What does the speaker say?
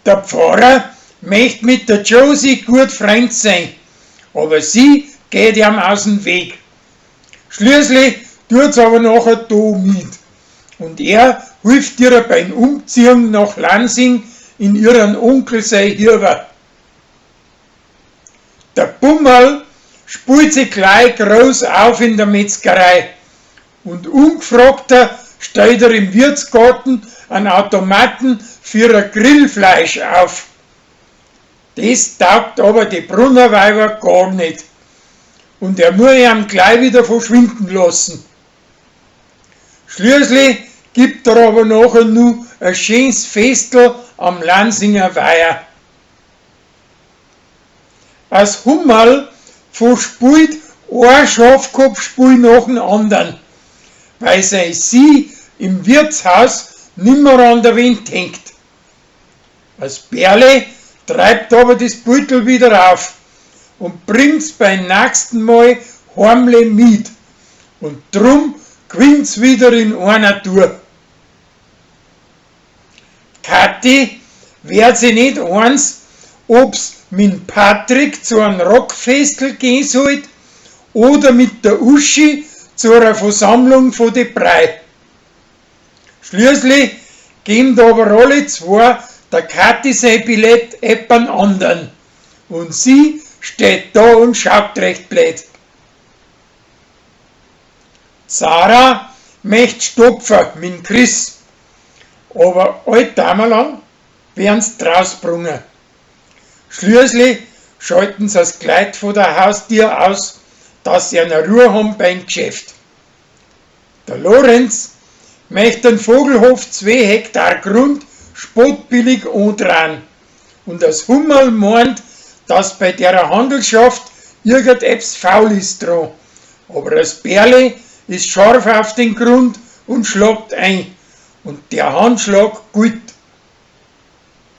Der Pfarrer möcht mit der Josie gut Freund sein, aber sie geht ihm aus dem Weg. Schließlich tut's aber nachher da mit. Und er hilft ihr beim Umziehen nach Lansing in ihren Onkel sei Hirwer. Der Bummerl spult sich gleich groß auf in der Metzgerei und ungefragter stellt er im Wirtsgarten einen Automaten für ein Grillfleisch auf. Das taugt aber die Brunnerweiber gar nicht. Und er muss ihn gleich wieder verschwinden lassen. Schließlich gibt er aber nachher nur ein schönes Festel am Lansinger Weiher. Als Hummerl verspult ein Schafkopfspiel nach dem anderen, weil sein Sie im Wirtshaus nimmer an der Wind hängt. Als Berle treibt aber das Beutel wieder auf und bringt's beim nächsten Mal heimlich mit. Und drum gewinnt's wieder in einer Tour. Kathi wehrt sich nicht eins, ob's mit Patrick zu einem Rockfestel gehen sollt oder mit der Uschi zu einer Versammlung von de Brei. Schließlich geben aber alle zwei der Kathi sein Billett eppern andern und sie steht da und schaut recht blöd. Sarah möcht stopfen mit Chris, aber alt lang werden's drausbrungen. Schließlich schalten sie das Kleid vor der Haustür aus, dass sie eine Ruhe haben beim Geschäft. Der Lorenz möchte den Vogelhof 2 Hektar Grund spottbillig andrehen. Und das Hummerl meint, dass bei der Handelschaft irgendetwas faul ist dran. Aber das Bärle ist scharf auf den Grund und schlagt ein. Und der Handschlag gilt.